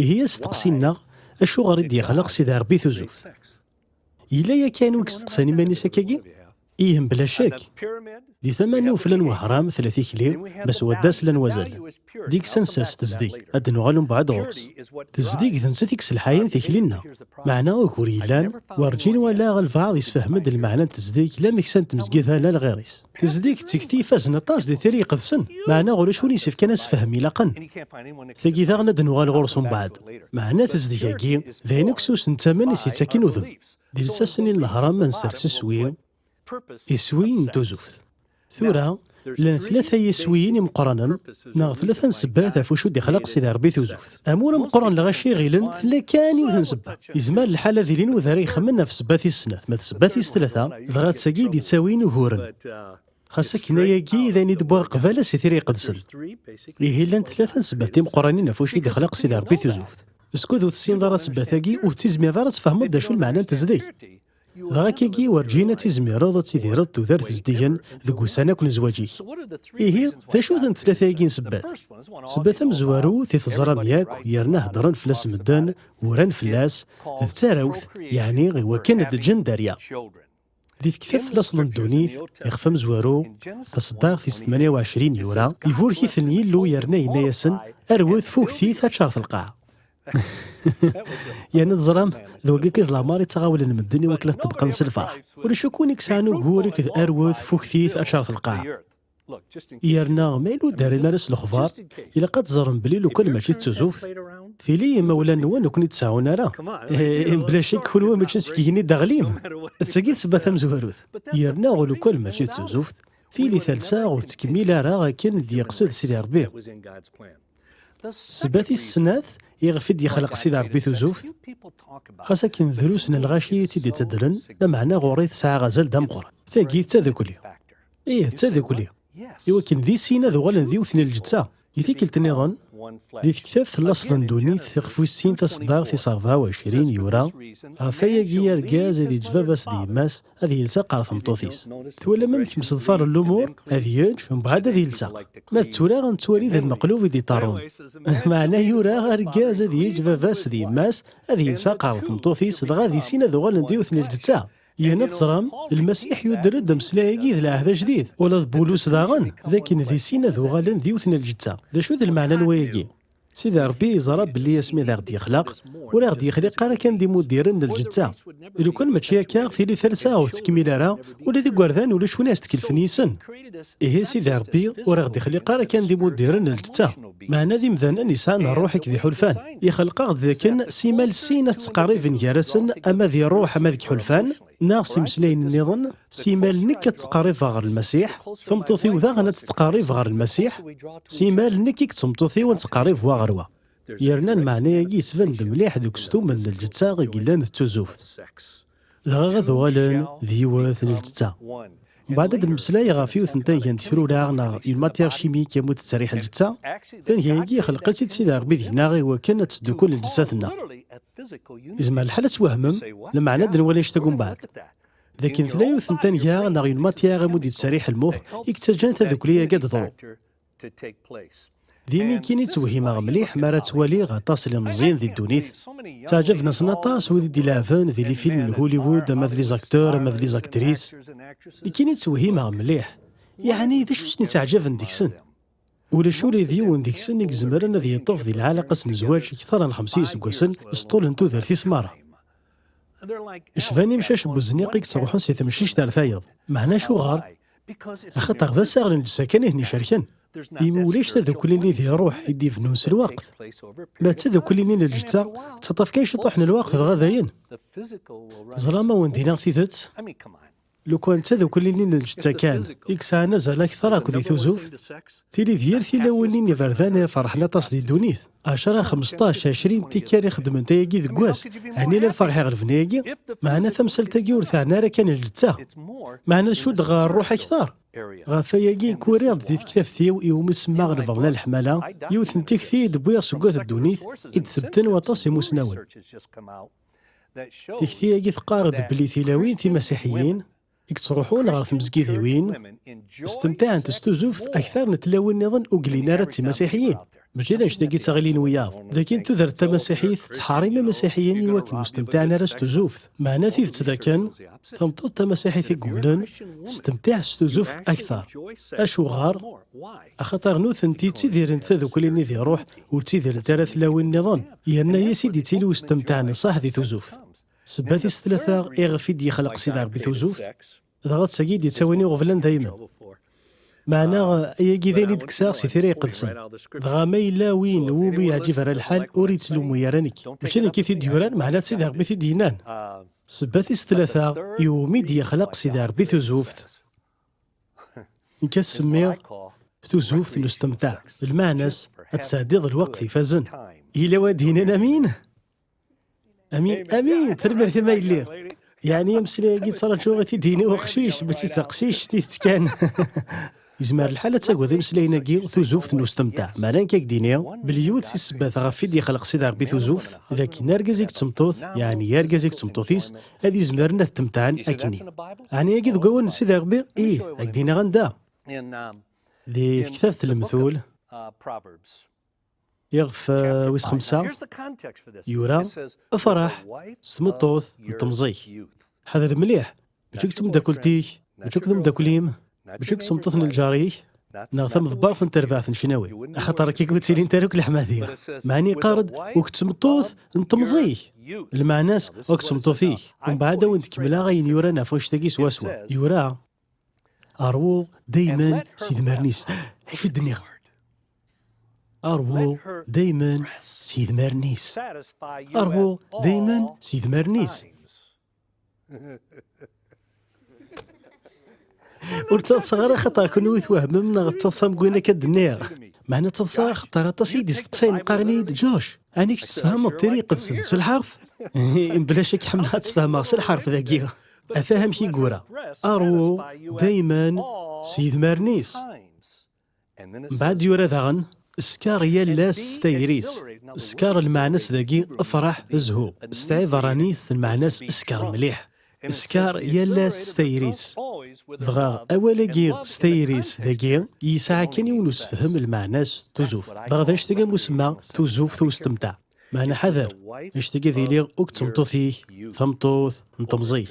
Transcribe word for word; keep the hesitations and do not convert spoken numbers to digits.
Ihi asteqsi-nneɣ, acuɣer i d-yexleq Sidi Ṛebbi tuzuft? Yella yakan wi yesteqsan iman-is akkagi? Ih, mebla ccek. Di tama n ufella n wehram tella tikli, ma s wadda s llan wazal. Deg-s ad nsers tezdeg, ad d-nuɣal umbeɛd ɣur-s. Tezdeg d nettat i yesselḥayen tikli-nneɣ. Meɛna ugur yellan, werǧin walaɣ albaɛḍ yesfehmen-d lmeɛna n tezdeg, la meksa n tmezgida la lɣir-is. Tezdeg d tikti ifazen aṭas di tira iqedsen, meɛna ɣur-c win yessefkan asefhem ilaqen. Tagi daɣen ad d-nuɣal ɣur-s umbeɛd. Meɛna tezdeg-agi, d ayen akk s usenttamen i s-yettaken udem. D lsas-nni n lehram ad nsers iswi, iswi n tuzuft. Tura, llan tlata yiswiyen imeqqranen, neɣ tlata n ssebbat ɣef wacu d-ixleq Sidi Ṛebbi tuzuft. Amur ameqqran n lɣaci iɣilen tella kan yiwet n ssebba. Yezmer lḥal ad ilin wid ara ixemmen ɣef ssebba tis snat, ma d ssebba tis tlata, dɣa d tagi i d-ittawin uguren. Xas akken ayagi d ayen i d-wwiɣ qbala si tira iqedsen. Ihi llant tlata n ssebbat timeqqranin ɣef wacu i d-ixleq Sidi Ṛebbi tuzuft. Skud ur tessineḍ ara ssebbat-agi, ur tettizmireḍ ara ad tfehmeḍ d acu lmeɛna n tezdeg. Dɣa akkagi, werǧin ad tizmireḍ ad tidireḍ tudert zeddigen deg wussan akk n zzwaǧ-ik. Ihi, d acu-tent tlata-agi n ssebbat? Ssebba tamezwarut i teẓram yakk, yerna heddren fell-as medden, uran fell-as, d tarawt, yeɛni i wakken ad d-ǧǧen dderya. Di tektabt Laṣel n ddunit, ixef amezwaru, taṣeddart tis tmanya u ɛecrin yura, iburek-iten Yillu yerna yenna-yasen, "Arwet, fuktit, ad teččar telqaɛ." Yerna teẓram, d wagi akk i d lamer i ttɣawlen medden i wakken ad ṭṭebqen s lferḥ. Ulac akk win i yesɛan ugur akked arwet, fuktit, ad teččar telqaɛ. Yerna, ma yella ur d-rrin ara s lexbar, ilaq ad teẓrem belli lukan mačči d tuzuft, tili imawlan-nwen ur ken-id-sɛun ara. Eh, bla ccek, kunwi mačči seg igenni d-teɣlim. D tagi i d ssebba tamezwarut. Yerna, lukan mačči d tuzuft, tili talsa ur tettkemmil ara akken i d-yeqsed Sidi Ṛebbi. Ssebba tis snat iɣef i d-yexleq Sidi Ṛebbi tuzuft, xas akken drus n lɣaci i tt-id-itaddren, lameɛna ɣur-i tesɛa azal d ameqqran. Tagi d tadukli. Ih, d tadukli. Iwakken di sin ad uɣalen d yiwet n lǧetta. Di tikkelt nniḍen, di tektabt Laṣel n ddunit, ixef wis sin, taṣeddart tis rebɛa u ɛecrin, yura, "Ɣef wayagi argaz ad yeǧǧ baba-s d yemma-s, ad yelseq ɣer tmeṭṭut-is." Twalam amek mseḍfaren lumur? Ad yeǧǧ, mbeɛd ad yelseq. Ma d tura nettwali d lmeqlub i d-iṭerrun. Meɛna yura argaz ad yeǧǧ baba-s d yemma-s, ad yelseq ɣer tmeṭṭut-is, dɣa di sin ad uɣalen d yiwet n lǧetta. Yerna teẓram, Lmasiḥ yuder-d ameslay-agi d lɛehd ajdid. Ula d Bulus daɣen, d akken di sin ad uɣalen d yiwet n lǧetta. D acu d lmeɛna n wayagi? Sidi Ṛebbi yeẓra belli asmi d aɣ-d-yexleq, ur aɣ-d-yexliq ara kan d imuddiren n lǧetta. Lukan mačči akka, tili talsa ur tettkemmil ara, ula d igerdan ulac win i as-tkelfen yis-sen. Ihi Sidi Ṛebbi ur aɣ-d-ixliq ara kan d imuddiren n lǧetta. Meɛna d imdanen yesɛan ṛṛuḥ akked iḥulfan. Ixleq-aɣ-d dakken simal sin ad ttqerriben gar-asen, ama di ṛṛuḥ ama deg iḥulfan, neɣ s imeslayen nniḍen, simal nekk ad ttqerribeɣ ɣer Lmasiḥ, tameṭṭut-iw daɣen ad tettqerrib ɣer Lmasiḥ, simal nekk akked tmeṭṭut-iw ad nettqerrib wa ɣer wa. Yerna lmeɛna-agi yettban-d mliḥ deg ustumen n lǧetta i yellan d tuzuft. Dɣa ad uɣalen d yiwet n lǧetta. Mbeɛd ad d-nemmeslay ɣef yiwet n tanga n tekrura neɣ une matière chimique amu d-tettriḥ lǧetta. Tanga-agi ixleq-itt-id Sidi Ṛebbi deg-neɣ i wakken ad tesdukel lǧetta-nneɣ. Yezmer lḥal ad twehmem, lameɛna ad nwali anect-agi umbeɛd. D akken tella yiwet n tanga neɣ une matière amu d-yettseriḥ lmux i yettaǧǧan tadukli-agi ad d-teḍru. D imi kan i ttwehhimeɣ mliḥ mi ara ttwaliɣ aṭas n ilemẓiyen di ddunit. Ttaɛǧaben-asen aṭas wid i d-ileɛben di lifilm n Hollywood, ama d les acteurs ama d les actrices. Nekkini ttwehhimeɣ mliḥ. Yeɛni d acu i sen-ittaɛǧaben deg-sen? Ulac ula d yiwen deg-sen i izemren ad yeṭṭef di lɛalaqa-s n zzwaǧ kter n xemsa iseggasen s ṭṭul n tudert-is merra. Cban imcac n wezniq i yettruḥun si temcict ar tayeḍ. Meɛna acuɣer? Axaṭer d asaɣel n lǧetta kan i ten-icerken. Imi ulac tadukli-nni di ṛṛuḥ i d-ibennun s lweqt. Ma d tadukli-nni n lǧetta, tettaṭṭaf kan ciṭuḥ n lweqt dɣa dayen. Teẓram a wen-d-iniɣ tidet? Lukan d tadukli-nni n lǧetta kan i yesɛan azal akter akked i tuzuft, tili d yir tilawin-nni n iberdan i iferḥen aṭas di ddunit. Ɛecra, xmesṭac, ɛecrin tikkal i xeddment ayagi deg wass, ɛni la lferḥ iɣelben ayagi? Meɛna tamsalt-agi ur teɛni ara kan lǧetta. Meɛna tcudd ɣer ṛṛuḥ akter. Ɣef wayagi i k-uriɣ-d di tektabt-iw iwumi semmaɣ Lbaḍna n Leḥmala, yiwet n tikti i d-wwiɣ seg wat ddunit i d-sebten waṭas imusnawen. Tikti-agi teqqar-d belli tilawin timasiḥiyin i yettruḥun ɣer tmezgidiwin stemtaɛent s tuzuft akter n tlawin nniḍen ur yellin ara d timasiḥiyin. Mačči d anect-agi i d taɣilin wiyaḍ. Dagi n tudert tamasiḥit tettḥarim imasiḥiyen i wakken ur stemtiɛen ara s tuzuft. Meɛna tidet d akken, tameṭṭut tamasiḥit i yewwlen testemtiɛ s tuzuft akteṛ. Acuɣer? Axaṭer nutenti ttidirent tadukli-nni di ṛṛuḥ, ur ttidirent ara tlawin nniḍen. Yerna-yas i d-ittili ustemteɛ n ṣṣeḥ di tuzuft. Sebba tis tlata iɣef i d-yexleq Sidi Ṛebbi tuzuft, dɣa d tagi i d-yettawin iɣeblan daymen. Meɛna, ayagi d ayen i d-kkseɣ si Tira Iqedsen. Dɣa ma yella win wumi yeɛǧib ara lḥal, ur yettlummu ara nekk. Mačči d nekk i t-id-yuran, meɛna d Sidi Ṛebbi i t-id-yennan. Sebba tis tlata iwumi d-yexleq Sidi Ṛebbi tuzuft, nekk a s-semmiɣ tuzuft n ustemteɛ. Lmeɛna-s, ad tesɛeddiḍ lweqt ifazen. Yella wa d-yennan amin? Amin, amin, tanemmirt-im a yelli. Yeɛni ameslay-agi ttraǧuɣ i t-id-yini uqcic, mačči d taqcict i t-kan. Yezmer lḥal ad tagad imeslayen-agi tuzuft n ustemteɛ. Meɛna nekk ad k-d-iniɣ belli yiwet si ssebbat ɣef i d-yexleq Sidi Ṛebbi tuzuft, d akken argaz akked tmeṭṭut, yeɛni argaz akked tmeṭṭut-is, ad izemren ad ttemteɛen akkenni. Ɛni agi deg wawal n Sidi Ṛebbi? Ih, ad k-d-iniɣ anda. Di tektabt n Lemtul, iɣef, eh, wis xemsa, yura: "Afraḥ s tmeṭṭut n temẓi-k." Ḥader mliḥ, mačči akked tmeddakelt-ik, mačči akked umeddakel-im, mačči akked tmeṭṭut n lǧar-ik, neɣ tamḍebbart n terbaɛt n ccnawi. Axaṭer akka ur ttilint ara akk leḥmadi. Meɛna iqqar-d, "Akked tmeṭṭut n temẓi-k." Lmeɛna-s, "Akked tmeṭṭut-ik." Umbeɛd ad wen-d-kemmleɣ ayen yuran ɣef wannect-agi swaswa. Yura: "Ṛwu daymen s idmaren-is." Acu d-nniɣ? "Ṛwu daymen s idmaren-is." "Ṛwu daymen s idmaren-is." Ur ttaḍsaɣ ara xaṭer kunwi twehmem neɣ ttaḍsam deg wayen akka d-nniɣ. Meɛna ttaḍsaɣ xaṭer aṭas i yi-d-isteqsayen qqaren-iyi-d: "Josh, ɛni kečč tfehmeḍ Tira Iqedsen s lḥerf?" Mebla ccek ḥemmleɣ ad tt-fehmeɣ s lḥerf dagi. Ata amek i yura: "Ṛwu daymen s yidmaren-is." Mbeɛd yura daɣen: "Sker yal ass s tayri-s." Sker lmeɛna-s dagi afraḥ, zhu. S tɛibeṛṛanit lmeɛna-s sker mliḥ. "Sker yal ass s tayri-s." Dɣa awal-agi s tayri-s dagi yesɛa kan yiwen usefhem lmeɛna-s tuzuft. Dɣa d anect-agi am usemma tuzuft ustemteɛ. Meɛna ḥader, anect-agi ad iliɣ akked tmeṭṭut-ik, tameṭṭut n temẓi-k.